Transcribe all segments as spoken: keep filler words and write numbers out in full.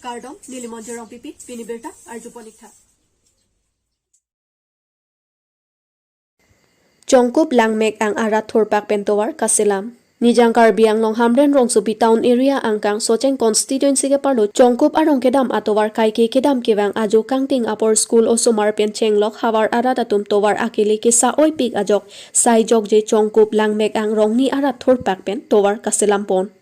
Kardom, neli Monjir Rongpipi, pini birta arjupon ik tha. Chongkup Langmek-ang arat thurpak pen tovar kaselam. Nijang Karbi Anglong Hamren rongsopi town area angkang Socheng constituency keparlo Chongkup arong kedam atovar kaike kedam kevang ajo kangting apor school osomar pen chenglok havar arat atum tovar akele kesa-oipik ajok sai jokje Chongkup Langmek-ang rongni arat thurpak pen tovar kaselampon.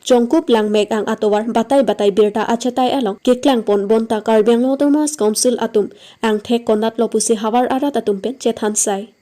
Chongkup Langmek-ang atovar batai batai birta achetai along keklangpon bonta Karbi Anglong Autonomous Council atum angthek konatlo pusi havar arat atum pen chethan sai.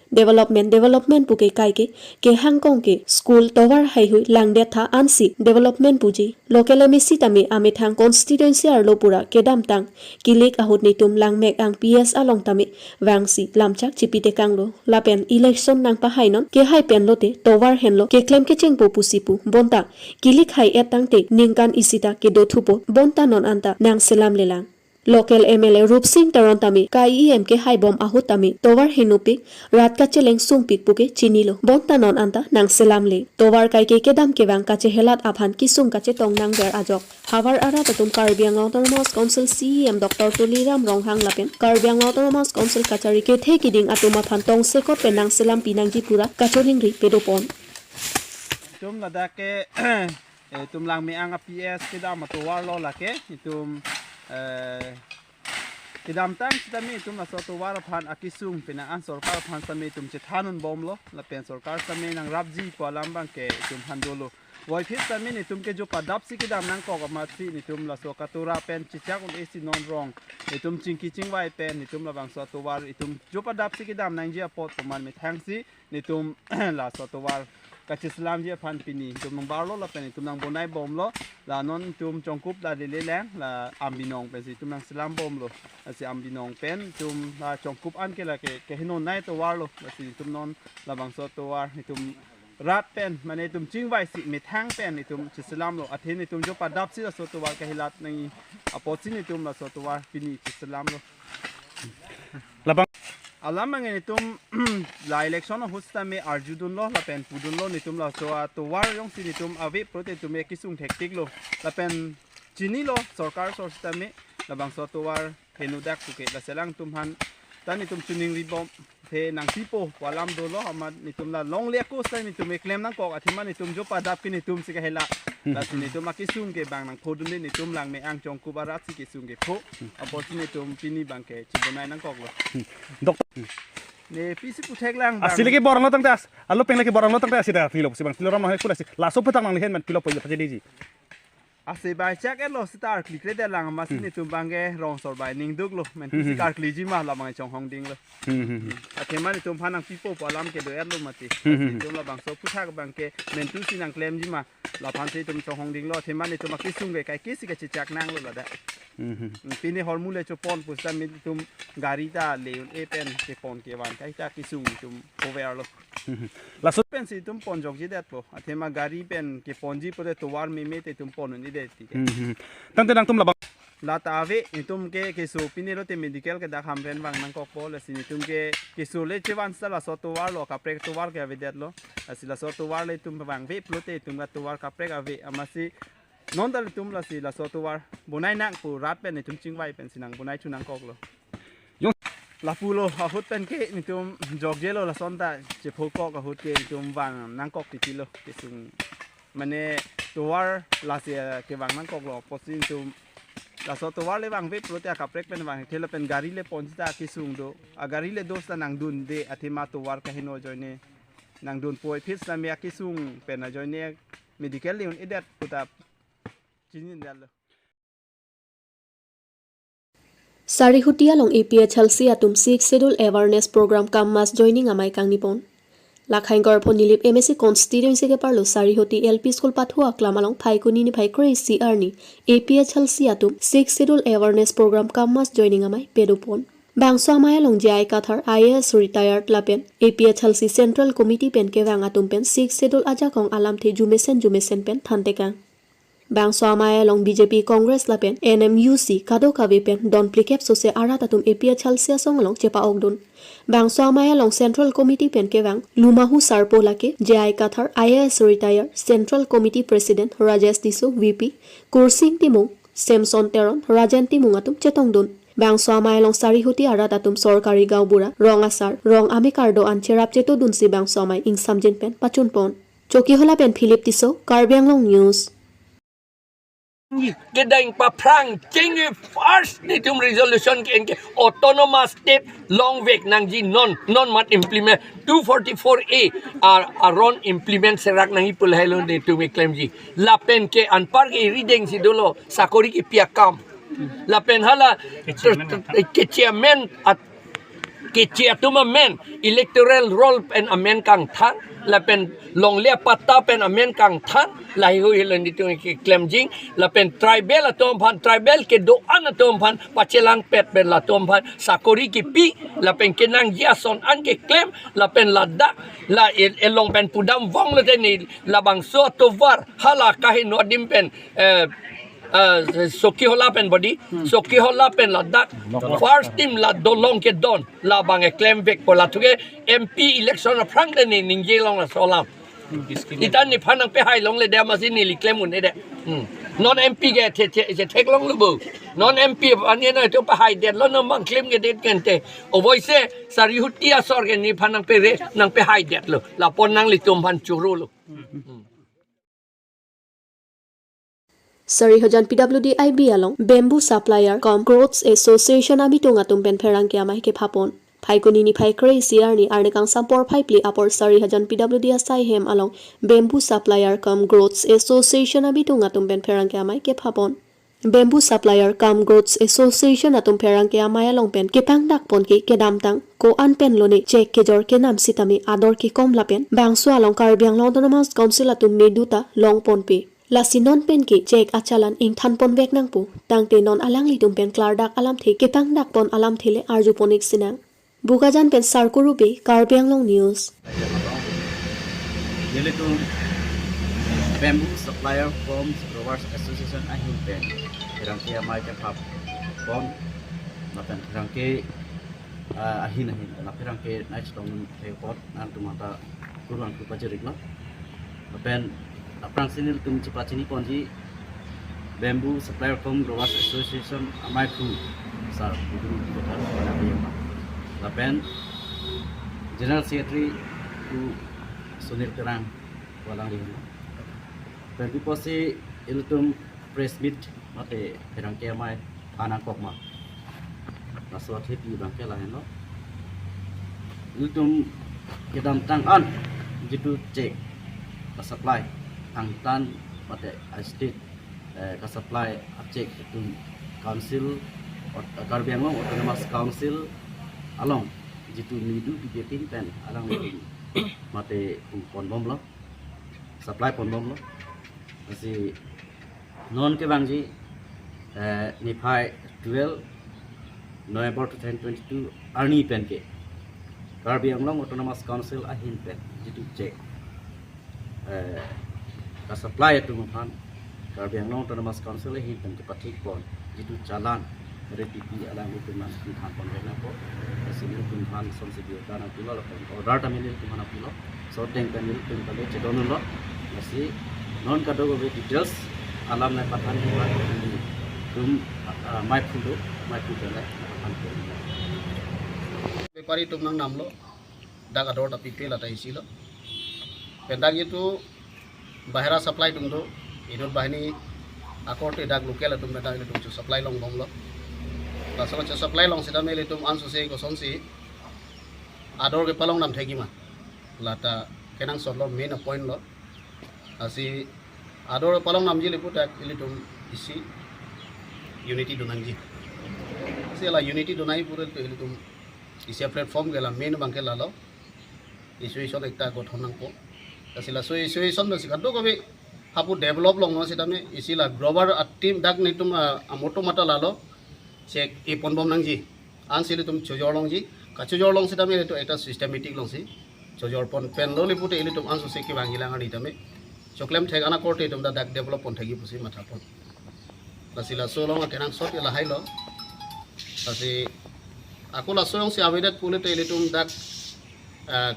Development, development puke kaike, kehangkong ke, school tovar haihui langdet tha ansi development puji. Local M A C tame amethang constituency arlo pura kedamtang kilik ahut netum Langmek-ang P S along tame vangsi lamchak chipitekanglo. Lapen election nangpahainon kehai pen lote tovar henlo keklem kechengpo pusi pu. Bonta kilik hai-et tangte ningkan isita kedo thupo. Bonta non anta nangselam lelang. Local M L A Rupsing Teron tame ka E M kehaibom ahut tame tovar henopik rat kacheleng sungpik puke chinilo. Bonta non anta nangselam le. Tovar kaike kedam kevang kachehelat aphan kisung kachetong nangver ajok havar arat atum Karbi Anglong Autonomous Council C E M Doctor Tuliram Ronghang lapen Karbi Anglong Autonomous Council kachari kethe kiding atum aphan tongsekot pen nangselampi nangji pura kachiningri pedopon. Itum ladak ke, eh, itum Langmek-ang a P S kedam atovarlo lake, itum, eh, kedamtang sitame itum laso tovar aphan akisung penang an sorkar aphan sitame itum chethan unbomlo, lapen sorkar sitame nangrapji pu alam abangke itum handolo. Voiphit sitame netum ke jo padapsi kedam nangkok amatsi netum laso katura pen chechak un-e si non rong. Netum chingki chingvai pen netum labangso atovar itum jo padapsi kedam nangji apot pu amat methangsi netum laso atovar kacheselamji aphan pini netum nangbarlo lapen netum nangbonaibomlo. La non netum Chongkup la lele lang la Ambinong pensi netum nangselambomlo. Lasi Ambinong pen netum la Chongkup an ke lake kehenonei atovarlo. Lasi netum non labangso atovar netum rat pen mane netum chingvaisi methang pen netum cheselamlo. Athe netum jo padapsi laso atovar kahelat nangji apotsi netum laso atovar pini cheselamlo. Labang alam abang netum la election ahut sitame arjudunlo lapen pudunlo netum laso atovar jongsi netum ave pulote netum ke kisung thektiklo. Lapen chinilo sorkar sor sitame labangso atovar henodak puke, lasi alangtum aphan ta netum chiningribom, athe nangpipo pu alam dolo amat netum la longle ako sai netum keklem nangkok athema netum jo padap ke netumsi kahela. Lasi netum akisung ke bang nangphodunde, netum Langmek-ang Chongkup aratsi kisung kepho. Apotsi netum pini abangke chibonai nangkoklo. Doctor. Ne pisi puthek lang bang. Asi lagi borang lo tangte as. Alo peng lagi borang lo tangte asi dak pilo si bang. Pilo ram nang kulasi. Laso petang nang lihen man pilo po ya pajadi ji. Ase bai chak etlo sita arkli kre delang amatsi netum abangke rong sor bai ningduklo. Men Hmm, si hmm. karkliji ma labang chonghong dinglo. Hmm, hmm, hmm. Athema netum aphan nangpipo pu alam kedo-etlo mati. Hmm, hmm, hmm. Netum labangso puthak abangke mentusi nangklemji ma. Laphansi netum chonghong dinglo. Athema netum akisung ke kaikesi kachechak nanglo ladak. Hmm, hmm. Pini hormu le chopon pusitame netum gari ta le un-e pen kepon kevan kaita kisung netum overlo. Hmm, hmm. Laso pensi netum ponjokji detpo. Athema gari pen keponji pulote tovar meme te netum pon un-edet ti. Hmm, hmm. Tangte nangtum labang. Lata ave netum ke keso pini lote medical ke dak Hamren vang nangkokpo, lasi netum ke keso le chevan sita laso atovarlo, kaprek atovar ke avedetlo. Lasi laso atovar le netum vangve pulote netum ke atovar kaprek ave amatsi non ta netum lasi laso atovar bonai nang pu rat pen netum chingvai pensi nangbonai chu nangkoklo. Jong- Lapulo ahut pen ke netum jokjelo, lason ta chephokok ahut ke netum vang nangkok titilo kisung. Mane tovar lasi, eh, kevang nangkoklo apotsi netum laso atovar le vangve pulote akaprek pen vang thela pen gari le pon sita kisung do. Agari le do sita nangdunde athema tovar kaheno ajoine nangdunpo, voiphit sitame akisung pen ajoine medical le un-edet puta chinidetlo. Sarihuti along A P H L C atum Sixth Schedule Awareness Program cum mass joining amei kangnipon. Lakhaing Karpho Nilip M A C constituency keparlo Sarihuti L P School pathu aklam along Phaikuni niphai kre-isi arni A P H L C atum Sixth Schedule Awareness Program cum mass joining amei pedopon. Bangso amei along J I Kathar I A S retired lapen A P H L C Central Committee pen kevang atum pen Sixth Schedule ajakong alamthe jumesen jumesen pen thantekang. Bangso amei along B J P, Congress lapen N M U C kadokave pen don phlikep sose arat atum A P H L C asong along chepa-okdun. Bangso amei along Central Committee pen kevang Lumahu Sarpo lake, J I Kathar I A S retired, Central Committee President Rajesh Tisso V P, Kursing Timung, Samson Teron, Rajen Timung atum chetongdun. Bangso amei along Sarihuti arat atum sorkari gaonbura, rong asar, rong amekar do-an cherap chetongdunsi bangso amei ingsamjin pen pachunpon. Chokihola pen Philip Tisso, Karbi Anglong News. Kedeng paphrang chengge first netum resolution ke-en ke autonomous state longvek nangji non, non mat implement two forty-four A ar, aron implement serak nangji pu lahelo netum keklemji. Lapen ke anpar ke rideng si dolo sakori kepi akam. Lapen hala ke chairman at ke chair atum amen, electoral roll pen amen kangthan, lapen longle apatta pen amen kangthan, lahei hui helo netum keklemjing, lapen tribal atum aphan, tribal kedo-an atum aphan pachelangpet pen latum aphan sakori kepi, lapen kenangji ason an keklem, lapen ladak la el-, elong pen pudam vonglo teni labangso atovar hala kaheno adim pen, eh, eh, Chokihola pen bodi, Chokihola pen ladak first time la dolong kedon, labang keklemvekpo, lathu ke M P election aphrang teni ningjelong laso alam. Ita nephan nangpehai longle de, amatsi neli klem un-e de. Hmm. Non M P ke the, the, the theklonglo bo. Non M P ane na to pehai detlo, non bang klem ke det kente. Ovoise Sarihuti asor ke nephan nangpere, nangpehai detlo. Lapu nanglitum aphan chorolo. Hmm. Sarihajan P W D I B along Bamboo Supplier cum Growers Association abitung atum pen pherangke amei kepapon. Phaikuni niphai kre-isi arni arni kangsam porphai phli apor Sarihajan P W D asai hem along Bamboo Supplier cum Growers Association abitung atum pen pherangke amei kepapon. Bamboo Supplier cum Growers Association atum pherangke amei along pen kepangdakpon ke kedamtang ko-an pen lone chek kejor kenam sitame ador kekom lapen bangso along Karbi Anglong Autonomous Council atum meduta longponpe. Lasi non pen ke chek achalan ingthanponvek nangpo, tangte non alanglitum pen klardak alamthe kepangdakpon alamthe le arjupon-ik sinang. Bokajan pen Sarkuru Bey, Karbi Anglong News. Nelitum Bamboo Supplier cum Growers Association ahin pen pherangke amei kepapon, lapen pherangke, ah, ahin ahin, lapen pherangke nai chetong apot nangtum mata kurang kupajiriklo. Lapen aphrangsi nelitum chepachiniponji Bamboo Supplier cum Growers Association amei aphu Sar Guru Dipata Panabi, lapen General Secretary pu Sunil Terang pu alangli. Lapen pi apotsi ilitum press meet mate pherangke amei aphan nangkok ma, laso athepi abang ke lahenlo. Ilitum kedamtang an jitu chek ka-supply angtan mate a-state, eh, ka-supply a-chek itum Council, Aut-, Karbi Anglong Autonomous Council along jitu medu pipeting pen alanglitum mate pungpon bomlo, supply pon bomlo. Lasi non kevangji, eh, niphai twelve November two thousand twenty-two arni pen ke Karbi Anglong Autonomous Council ahin pen jitu chek, eh, ka-supply atum aphan Karbi Anglong Autonomous Council ahin pen kepathikpon jitu challan retipi alanglitum nangthanponvek nangpo. Lasi nelitum aphan sonsi birta nangpilo lapen order ta nelitum aphan nangpilo. So ateng pen nelitum kali chedondunlo. Lasi non kadokave details alam nangpathan nelitum, ah, amei aphu do, amei aphu pen nangpathan. Bepari atum nangnamlo, dak ador ta pipe lata isilo. Pen dak jitu bahera supply atum do, inut banghini akorte dak local atum pen dak ilitum cho-supply long bomlo. Laso cho-supply long sitame ilitum ansose kosonsi ador kepalong nam thekji ma, lata kenangsotlo, main a-point lo. Lasi ador palong namji le puthot ilitum isi unity donangji. Lasi la unity donai pura ilitum isi platform ke la main abang ke lalo. Association ekta gothon nangpo. Lasi laso association lasi kadokave hapu develop longlo sitame isi la grower a-team dak nelitum a, amoto mata lalo chek ipon bom nangji. Ansi ilitum chojor longji, kachojor long sitame ilitum ekta systematic longsi chojor pon pen lo le puthot ilitum ansose kevangji lang arni tame choklem thek ana korte itum ta dak develop pon thekji pusi mathapon. Lasi laso along akenangsot ke lahailo. Lasi ako laso alongsi avedet pule te ilitum dak, ah,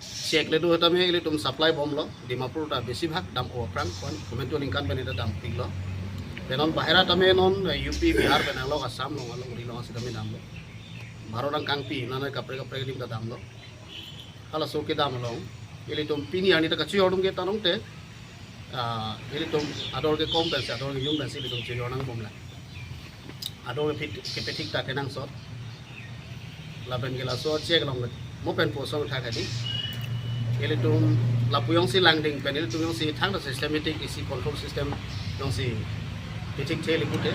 chek le do tame ilitum supply bomlo, Dimapur ta besibhag dam-o aphrang, kon komentu ningkan pen ta dampiklo. Pen non bahera tame non, eh, U P, Bihar pen along, Assam along, alongri along sitame damlo. Bharat angkangpi, nana kaprek kaprek adim ta damlo. Halaso kedam along ilitum pini arni ta kachejor atum ke ta nong te, ah, ilitum ador ke kom pensi, ador ke jum pensi ilitum chejor nangbomlang. Ador ke pit, kepithik ta kenangsot. Lapen ke laso check along mo pen posong thak hadi. Ilitum lapu jongsi langding pen ilitum jongsi thangta systematic isi control system jongsi pithik theli pute.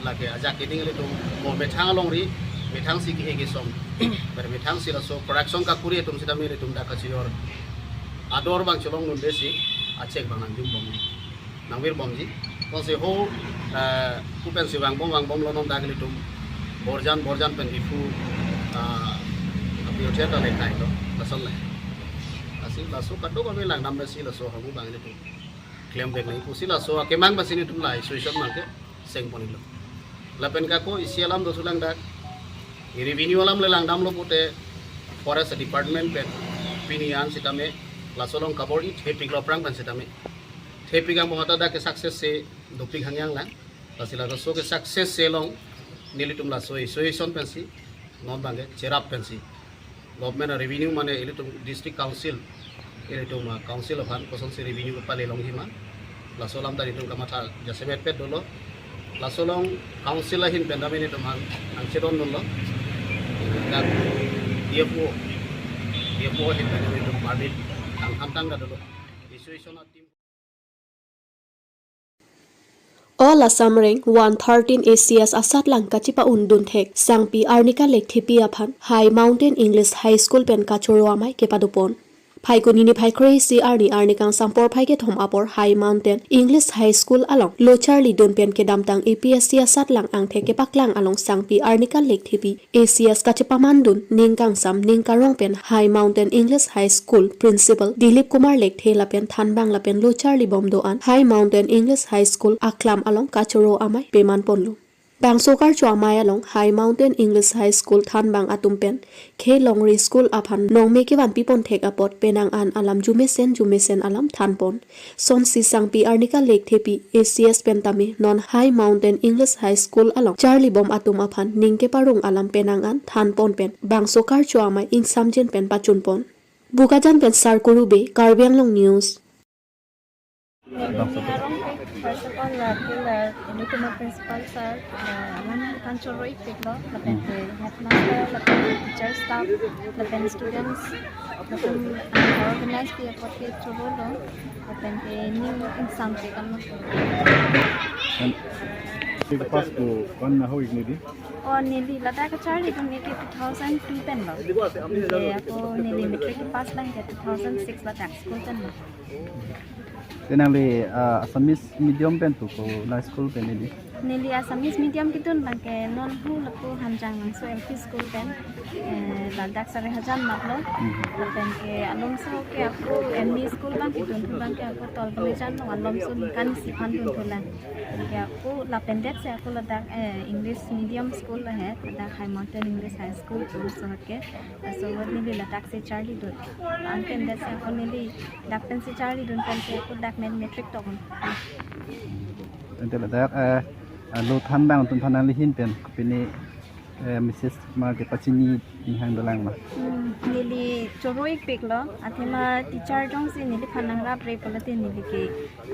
Lake ajak keding ilitum mo methang alongri, methangsi ke-e kesong. Pen methangsi laso production kakuri atum sitame ilitum dak kachejor ador abang cholongdunde si a-check abang nangjumbom, nangvirbomji. Kosonsi ho, eh, pu pensi vangbom vangbomlo non dak ilitum Borjan, Borjan pen Diphu, ah, api hotel ta le kailo, lason le. Lasi laso kadokave langdam pensi laso hamu abang ilitum klemvek nangji pusi laso akemang pensi nelitum la association abang ke sengponlo. Lapen ke ako isi alam dosulang dak. Revenue alam le langdamlo pute Forest Department pen pini an sitame laso along kabor-i thepiklo aphrang pen sitame. Thepik abang mo ta dak ke success si dopik hangyang lang. Lasi laso ke success si along nelitum laso association pensi non abang ke cherap pensi government a-revenue mane ilitum district council, ilitum, ah, council aphan kosonsi revenue kepale longji ma, laso alam ta ilitum kamatha jasemet pet dolo. Laso along council ahin pen tame ilitum ang, angchedondunlo. Dak D F O, D F O ahin pen tame ilitum permit ang hamtang ta dolo. Association a-team. All Assam Rank one thirteen A C S asatlang kachepa-undun thek Sangpi Arnika Lekthepi aphan High Mountain English High School pen kachoro amei kepadopon. Phaikuni niphai kre-isi arni arni kangsam porphai kethom apor High Mountain English High School along lo charlidun pen kedamtang A P S C asatlang angthek kepaklang along Sangpi Arnika Lekthepi A C S kachepamandun ning kangsam ning karong pen High Mountain English High School Principal Dilip Kumar Lekthe lapen thanbang lapen lo charlibom do-an High Mountain English High School aklam along kachoro amei pemanponlo. Bangso karcho amei along High Mountain English High School thanbang atum pen khe longri school aphan nongme kevanpipon thek apot penang an alam jumesen jumesen alam thanpon. Sonsi Sangpi Arnika Lekthepi A C S pen tame non High Mountain English High School along charlibom atum aphan ning keparong alam penang an thanpon pen bangso karcho amei ingsamjin pen pachunpon. Bokajan pen Sarkuru Bey, Karbi Anglong News. Neli arong ke, first of all, la, ke la, nelitum a-principal sir, la, alang kan choro-ipiklo, lapen ke headmaster, lapen teacher staff, lapen students, lapen, ah, organize pi apot ke chorolo, lapen ke new exam ke kam. Neli pass ko kon na ho ik neli? Oh, neli ladak kacharlidun ke two thousand two penlo. Ke ako neli matric pass lang ke two thousand six ladak school penlo. Te nangli, ah, Assamese medium pen tu ko la school pen neli? Neli Assamese medium kedun abang ke non hu lapu Hanjanglangso L P school pen, eh, ladak Sarihajan matlo. Mhm. Lapen ke alomso ke ako M E school abang kedun thu abang ke ako Tolbalijan along alomso ningkan isi aphan dunthu lang. Ke ako lapen det si ako ladak, eh, English medium school ahe, ladak High Mountain English High School, so ke, so neli ladak si charlidun. Anke det si ako neli dak pensi charlidun pensi ako dak men matric tokdun. Ante ladak, eh, eh, lo thanbang atum aphan nangli ahin pen pini, eh, message ma kepachini inghang dolang ma? Hmm, neli choro-ipiklo, athema teacher jongsi neliphan nangrapre pulote neli ke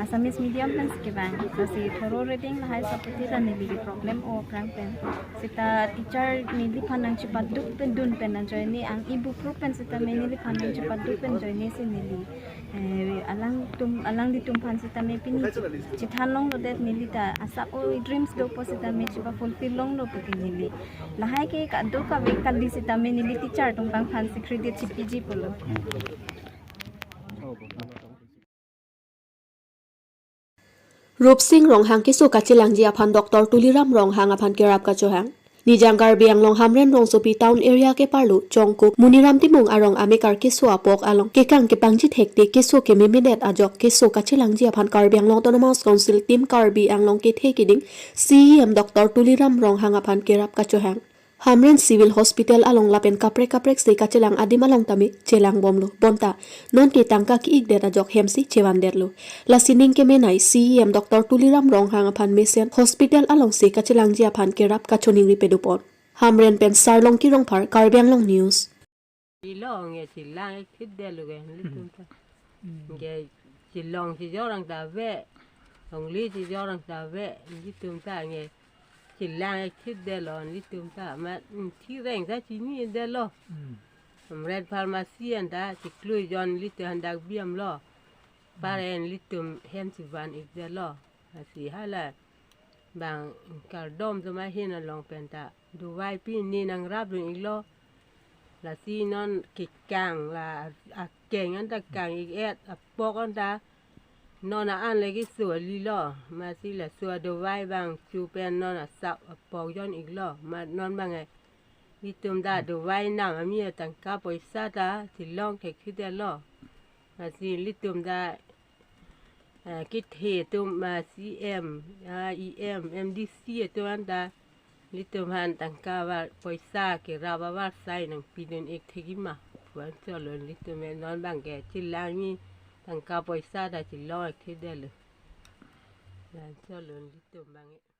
Assamese medium pensi kevang, lasi thorough reading lahai sapoti ta neli ke problem o aphrang pen. Seta teacher neliphan nangchepaduk pen dun pen nangjoine ang ebook pen sitame neliphan nangchepaduk pen joine si neli, eh, alangtum, alanglitum aphan sitame pini chi-, chithan longlo det neli ta asap o dreams dopo sitame chepa-fulfill longlo pu ke neli. Lahai ke kadokave kali sitame neli teacher atum abang aphansi credit chipiji pulo. Rupsing Ronghang keso kachelangji aphan Doctor Tuliram Ronghang aphan kerap kachohang. Nijang Karbi Anglong Hamren rongsopi town area keparlo Chongkup Muniram Timung arong amekar keso apok along kekang kepangji thekte keso kememedet ajok keso kachelangji aphan Karbi Anglong Autonomous Council Team Karbi Anglong kethe keding C E M Doctor Tuliram Ronghang aphan kerap kachohang. Hamren Civil Hospital along lapen kaprek kaprek se kachelang adim along tame chelang bomlo. Bonta nonke tangka ki-ikdet ajok hem si chevandetlo. Lasi ning kemenei C E M Doctor Tuliram Ronghang aphan mesen hospital along se kachelangji aphan kerap kachoningri padopon. Hamren pen Sarlongki Rongphar, Karbi Anglong News. Ilong e chelang ik thitdetlo ke nelitum ta. Ke chelong chejor ang ta ave. Longle chejor ang ta ave. Nelitum ta nge chelang ik thitdetlo nelitum ta. Ma, mm, thireng ta chinidetlo. Hamren pharmacy anta cheklui jon nelitum handak biamlo. Paren nelitum hem chevan ikdetlo. Lasi hala bang kardom joma hin along penta dovai pini nangrapdun iklo. Lasi non kekang la akeng anta kang ik-et, apok anta non a-an lagi so lilo. Masi laso adovai bang chu pen non asap apok jon iklo. Ma non bang e itum ta dovai nam ami tangka poisa ta chelong kekhi detlo. Masi nelitum ta, eh, kethe atum ma C M, ah, E M, M D C atum anta nelitum aphan tangka avar poisa kerap avarsai nangpidun ik thekji ma pu anchotlo nelitum e, non bang ke chelangji tangka poisa ta chelong ik thitdetlo. Anchotlo nelitum bang e.